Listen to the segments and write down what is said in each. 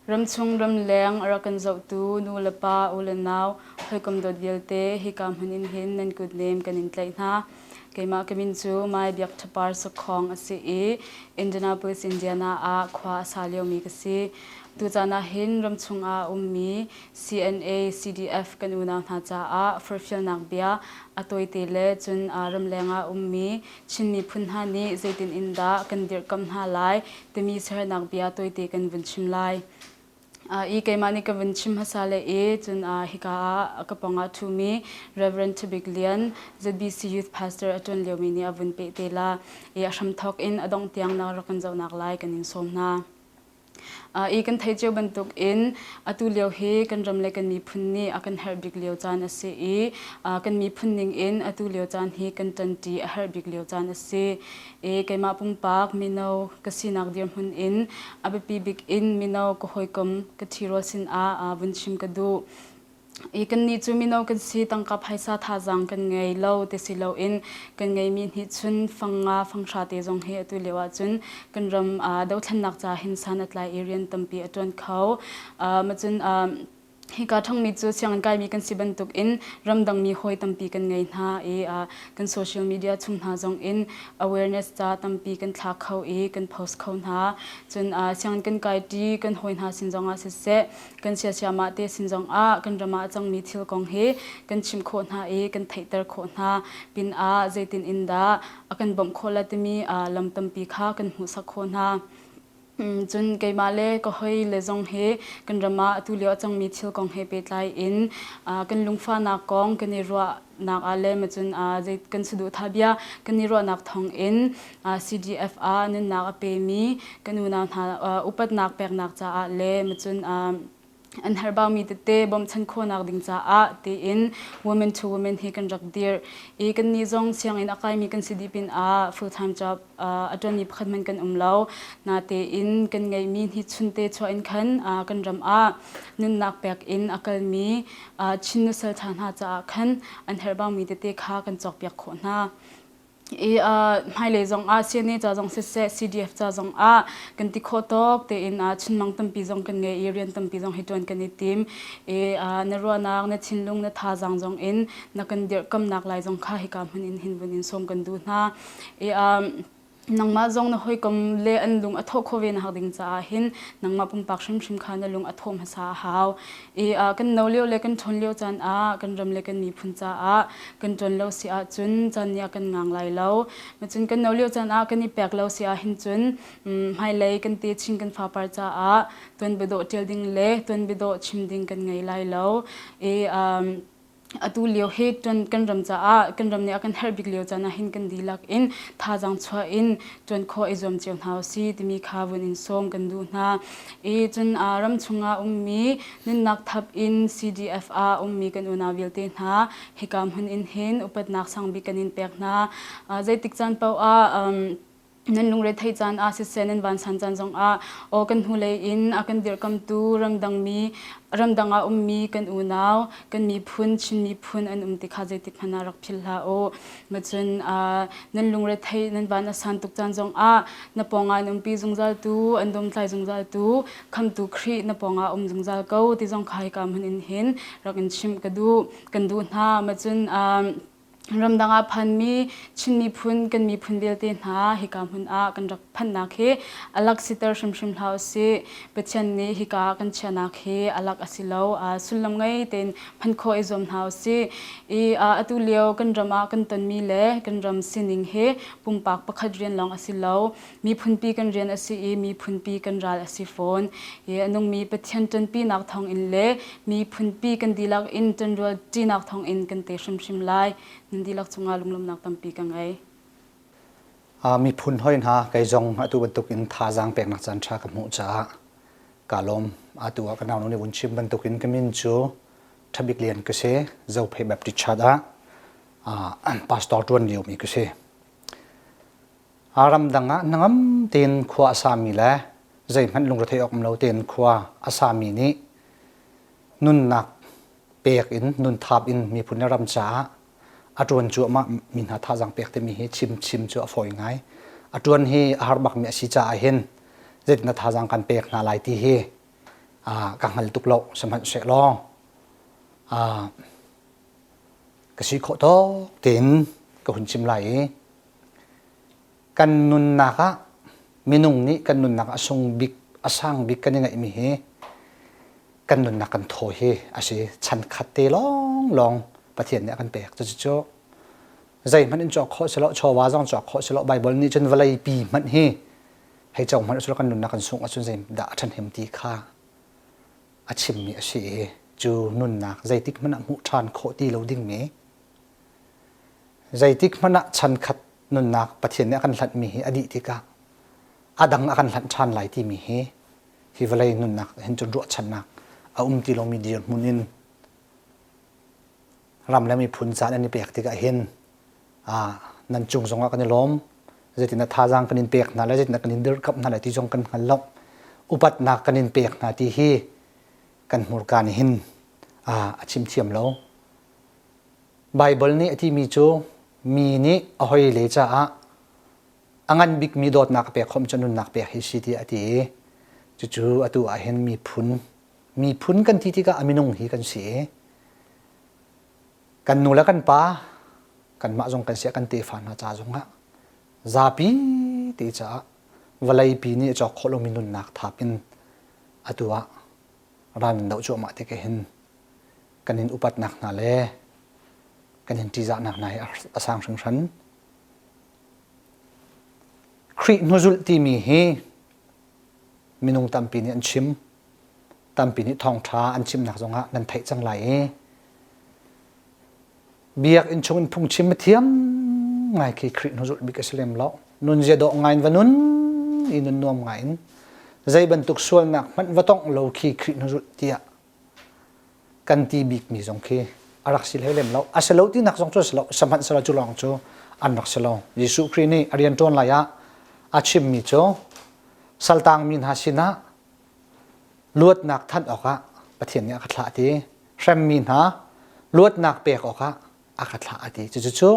Ramchung ramleng a rak kan zohtu nu le pa, u le nau, hawikom dawt vialte hika hmun in hin nan kut nem kan in tlaih hna. Keimah ka min cu Mai Biak Ṭhapar Sakhong a si i Indianapolis, Indiana ah khua a sa liomi ka si. Tucaan ah hin ramchung ah a ummi CNA, CDF kan unau hna caah forhfialnak bia a tawite le cun ramleng ah ummi Chin miphun hna nih zeitin in dah kan dirhkamh hna lai timi siaherhnak bia tawite kan vun chim lai. I keimah nih ka vun chim hmasa le i cun hika ah ka pawng ah ṭhumi Reverend Thabik Lian, ZBC Youth Pastor a ṭuan liomi nih a vun peh te la i a hramthawk in a dongh tiang na rak kan zohnak lai kan in sawm hna. I kan theih cio bantukin atu lio hi kan ram le kan miphun nih a kan herh bik lio caan a si i kan miphun ning in atu lio caan hi kan ṭanṭi a herh bik lio caan a si. I keimah pumpak mino ka sinak dirhmun in a biapi bik in mino ka hawikom ka ṭhirual sinah vun chim ka duh. I kannih cu mino kan si, tangka phaisa thazaang kan ngei lo ti si loin kan ngeimi nih cun fang nga fang hra te zong hi atu lio ahcun kan ram dothlennak ca hin san a tlai i rian tampi a ṭuan kho. Macun hika ṭhangmi cu sianginn kaimi kan si bantukin ramdangmi hawi tampi kan ngei hna i kan social media chung hna zong in awareness ca tampi kan thla kho i kan post kho hna. Cun sianginn kan kai ṭi kan hawi hna sin zongah siseh kan siasiamah te sin zongah kan ram ah a cangmi thil kong hi kan chimh khawh hna i kan theihter khawh hna pinah zeitin in dah a kan bawmh khawh la timi lam tampi kha kan hmuhsak khawh hna. Cun keimah le ka hoi le zong hi kan ram ah atu lio a cangmi thil kong he pehtlai in kan lungfahnak kong kan i ruah nak ah le macun zei kan saduhthah bia kan i ruahnak thawng in CDF ah nunnak a pemi kan unau hna upatnak peknak caah le macun an herhbaumi tete bawmchan khawhnak ding caah tiin women to women hi kan rak dir i kannih zong sianginn a kaimi kan si dih pinah full time job a ṭuanmi pakhat hmanh kan um lo natein kan ngeihmi hi chunte chuah in khan kan ram ah nunnak pek in a kalmi Chin nusalṭha hna caah khan an herhbaumi tete kha kan cawkpiak khawh hna. I hmailei zong ah CNA ca zong siseh CDF ca zong ah kan ti khawh tawk tein chunmang tampi zong kan ngei i rian tampi zong hi ṭuan kan i tim. I na ruahnak, na thinlung, na thazaang zong in na kan dirhkamnak lai zong kha hika hmun in hin vun in sawm kan duh hna. I nangmah zong na hawikom le an lung a thawh khawh ve nak ding caah hin nangmah pumpak hrimhrim kha na lung a thawh hmasa a hau. I kan no lio le kan ṭhawn lio caan ah kan ram le kan miphun caah kan ṭuan lo si ahcun caan nih a kan ngang lai lo. Macun kan no lio caan ah kan i pek lo si ahhin cun hmailei kan techin kan fapar caah tuanbiadawh ṭial ding le tuanbiadawh chim ding kan ngei lai lo. I atu lio hi kan ram caah kan ram nih a kan herh bik lio caan ah hin kan dihlak in thazaang chuah in ṭuan khawh i zuam cio hna usih timi kha vun in sawm kan duh hna. I cun ram chungah ummi nunnak thap in CDF ah ummi kan unau vialte hna hika hmun in hin upatnak sangbik kan in pek hna. Zeitik caan paoh ah nan lungre theih caan ah siseh nan vansan caan zongah aw kan hnulei in a kan dirhkamtu ramdangmi ramdang ah ummi kan unau kan miphun Chin miphun an um ti kha zeitik hmanh ah rak philh hlah u macun nan lungre theih nan van a san tuk caan zongah na pawngah an umpi zungzal tu an domtlai zungzal tu khamtu Khrih na pawngah um zungzal ko ti zong kha hika hmun in hin rak in chimh ka duh kan duh hna macun ramdang ah phanmi Chin miphun kan miphun vialte hna hika hmun ah kan rak phanhnak hi alak siter hrimhrim hlah usih. Pathian nih hika ah kan chiahnak hi alak a si lo. Sullam ngei tein phan khawh i zuam hna usih. I atu lio kan ram ah kan tonmi le kan ram sining hi pumpak pakhat rian lawng a si lo. Miphunpi kan rian a si i miphunpi kan ral a si fawn. I a nungmi Pathian ṭanpinak thawngin le miphunpi kan dihlak in ṭanrual ṭinak thawngin kan te hrimhrim lai. Nan dihlak cungah lunglawmhnak tampi ka ngei. Miphun hoi hna kei zong atu bantukin thazaang peknak caan ṭha ka hmuh caah kaa lawm. Atu ah ka nau nih vun chim bantukin ka min cu Ṭhabik Lian ka si. Zophei Baptist Church ah pastor ṭuan liomi ka si. Ramdang ah hnangam tein khua a sami le zeihmanh lungretheih awk um lo tein khua a sami nih nunnak pek in nunthap in miphun le ram caah a ṭuan cuahmah mi hna thazaang pek timi hi chim chim cu a fawi ngai. A ṭuan hi a har bakmi a si caah hin zeitin thazaang kan pek hna lai ti hi Ka hngal tuk lo sihmanhsehlaw ka si khawh tawk tein ka hun chim lai i kan nunnak ah minung nih kan nunnak a sung bik a sang bik kan i ngaihmi hi kan nunnak kan thaw hi a si chan khat te lawnglawng Pathian nih a kan pek cucu zeihmanh in cawk khawh si lo chawva zong cawk khawh si lo Baibal nih cun vawlei pi hmanh hi hei cawk hmanh usulaw kan nunnak kan sungh ahcun zeidah a ṭhahnem ti kha a chimmi a si i cu nunnak zeitik hmanh ah hmuh ṭhan khawh ti lo dingmi zeitik hmanh ah chan khat nunnak Pathian nih a kan hlanhmi hi a dih tikah a dang a kan hlanh ṭhan lai timi hi hi vawlei nunnak hin cun ruahchannak a um ti lomi dirhmun in ram le miphun caan an i pek tikah hin nan cung zongah kan i lawm zeitin thazaang kan in pek hna le zeitin kan in dirkamh hna le ti zong kan hngal lo upatnak kan in pek hna ti hi kan hmurka nih hin a chim thiam lo Baibal nih a timi cu mi nih a hoi le caah a ngan bikmi dawtnak a pek khom cu nunnak pek hi si ti a ti i cucu atu ah hin miphun miphun kan ti tikah a minung hi kan si i kan nu le kan pa kanmah zong kan si kan tefa hna ca zongah zapi te caah vawleipi nih a cawk khawh lomi nunnak thap in atu ah ral in doh cuahmah tik hin kan in upatnak hna le kan in ṭihzahnak hna hi a sang hringhran. Khrih hnuzulh timi hi minung tampi nih an chim. Tampi nih thawngṭha an chimnak zongah nan theih cang lai i biakinn chung in phungchim a thiam ngai khi Khrih hnuzulh bik a si lem lo. Nunzia dawh ngai in va nun i nun nuam ngai in zei bantuk sualnak hmanh va tongh lo khi Khrih hnuzulh tiah kan ti bikmi zong khi a rak si hlei lem lo. A si lo tinak zong cu a si lo. Sihmanhsehlaw cu lawng cu an rak si lo. Jesuh Khrih nih a rian ṭuan lai ah a chimmi cu saltangmi hna sinah luatnak thanh awkah Pathian nih a ka thlah ti. Hremmi hna luatnak pek awkah a ka thlah a ti. Cucu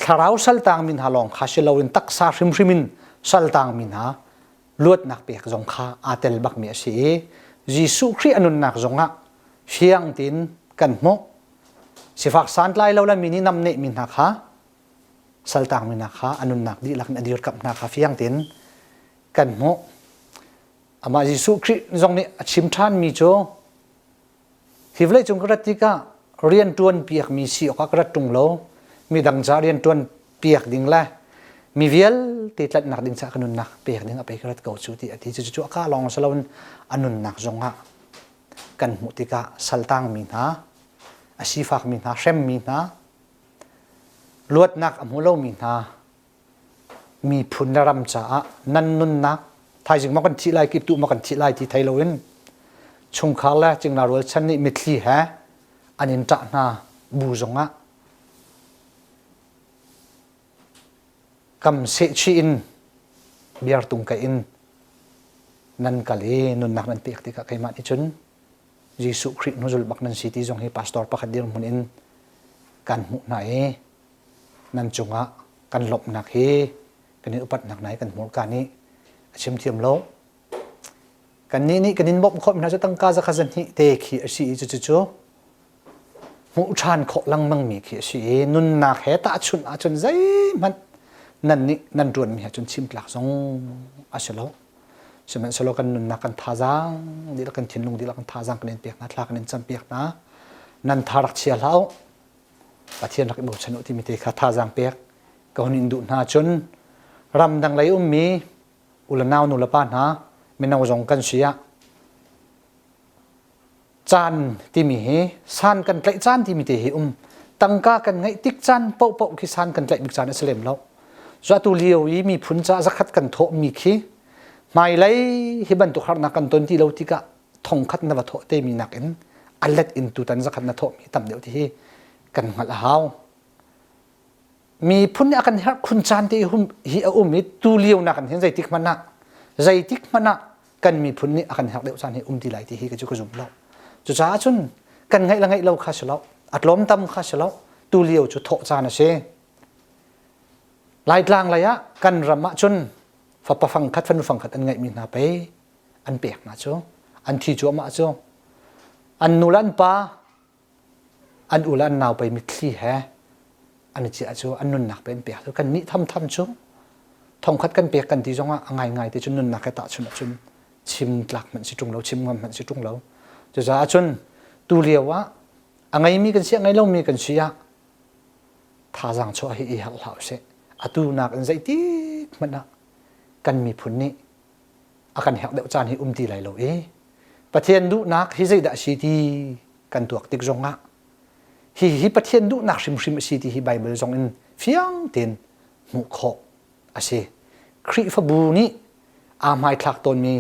thlarau saltangmi hna lawng kha si loin taksa hrimhrim in saltangmi hna luatnak pek zong kha aa tel bakmi a si i Jesuh Khrih a nunnak zongah fiang tein kan hmuh. Sifak santlai lo le mi nih namnehmi hna kha saltangmi hna kha a nunnak dihlak in a dirkamh hna kha fiang tein kan hmuh. Amah Jesuh Khrih zong nih a chim ṭhanmi cu hi vawleicung ka rat tikah rian ṭuan piakmi si awkah ka rat ṭung lo midang ca rian ṭuan piak ding le mi vialte tlanhnak ding caah ka nunnak pek ding a pei ka rat ko cu ti a ti cucu a ka lawng si loin a nunnak zongah kan hmuh tikah saltangmi hna a sifakmi hna hremmi hna luatnak a hmu lomi hna miphun le ram caah nan nunnak thaizing maw kan thih lai kiptuh maw kan thih lai ti thei loin chungkhar le cingla rualchan nih mitthli he an in ṭah hna bu zongah kam sehchih in biartung ka in nan kal i nunnak nan pek tikah keimah nih cun Jesuh Khrih hnuzul bak nan si ti zong hi pastor pakhat dirhmun in kan hmuh hna i nan cungah kan lawmhnak hi kan in upatnak hna hi kan hmurka nih a chim thiam lo. Kannih nih kan in bawmh khawh hna cu tangka zakhat zahnih te khi a si i cucu cu hmuh ṭhan khawh lengmangmi khi a si i nunnak he tahchunh ahcun zeihmanh nan nih nan ṭuanmi he cun chim tlak zong a si lo. Sihmanhsehlaw kan nunnak kan thazaang dihlak kan thinlung dihlak kan thazaang kan in pek hna thla kan in campiak hna nan tha rak chia hlah u Pathian rak i bochan u timi te kha thazaang pek ka hun in duh hna cun ramdang lei ummi u le nau nu le pa hna mino zong kan si ah caan timi hi san kan tlaih caan timi te hi um tangka kan ngeih tik caan paohpaoh khi san kan tlaih bik caan a si lem lo cu atu lio i miphun ca zakhat kan thawh mi khi hmailei hi bantuk harnak kan ton ti lo tikah thongkhat na va thawh te mi nakin a let in tutan zakhat na thawh mi tam deuh ti hi kan hngalh a hau miphun nih a kan herh khun caan te hi a um i tu lio nak hin zeitik hmanh ah zeitik hmanh ah kan miphun nih a kan herh deuh caan hi um ti lai ti hi ka cu ka zum lo cucaah cun kan ngeih le ngeih lo kha si lo a tlawm tam kha si lo tu lio cu thawh caan a si Laitlang lei ah kan ram ah cun fapa fangkhat fanu fangkhat an ngeihmi hna pei an pek hna cu. An thi cuahmah cu. An nu le an pa, an u le an nau pei mitthli he an i ciah cu an nunnak pe an pek cu kan nih thamtham cu thongkhat kan pek kan ti zongah a ngaingai te cu nunnak he tahchunh ahcun chim tlak hmanh si ṭung lo chim ngam hmanh si ṭung lo cucaah cun tu lio ah a ngeimi kan si a ngei lomi kan si ah thazaang chuah hi i harh hlah usih atu nak in zeitik hmanh ah kan miphun nih a kan herh deuh caan hi um ti lai lo i Pathian duhnak hi zeidah a si ti kan tuak tik zongah hi hi Pathian duhnak hrimhrim a si ti hi Bible zong in fiang tein hmuh khawh a si. Khrihfabu nih aa hmaithlak tawnmi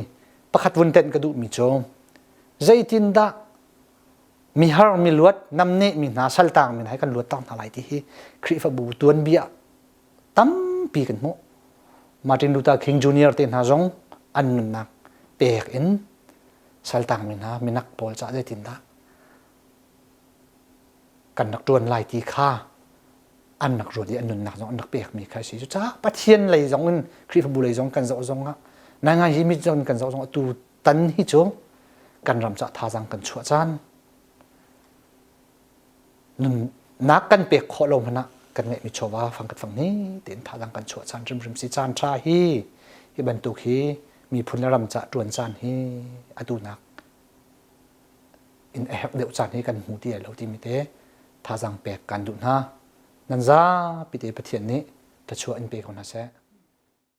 pakhat vun tenh ka duhmi cu zeitindah mihar miluat namneh mi hna saltang mi hna hi kan luat tak hna lai ti hi Khrihfabu tuanbia tampi kan hmuh. Martin Luther King Jr. te hna zong an nunnak pek in saltang mi hna minak pawl cah zeitindah kan rak ṭuan lai ti kha an rak ruat i an nunnak zong an rak pekmi kha a si. Cucaah Pathian lei zong in Khrihfabu lei zong kan zoh zong ah nai hi mit zong kan zoh zong ah tu tan hi cu kan ram cah thazaang kan chuah caan nunnak kan pek khawh lo hmanh ah kan ngeihmi chawva fangkhat fang ni tein thazaang kan chuah caan hrimhrim si caan ṭha hi hi bantuk hi miphun le ram cah ṭuan caan hi atu nak in a herh deuh caan hi kan hmu ti lai lo timi te thazaang pek kan duh hna nan zapi te Pathian nih thluachuah in pe ko hna seh.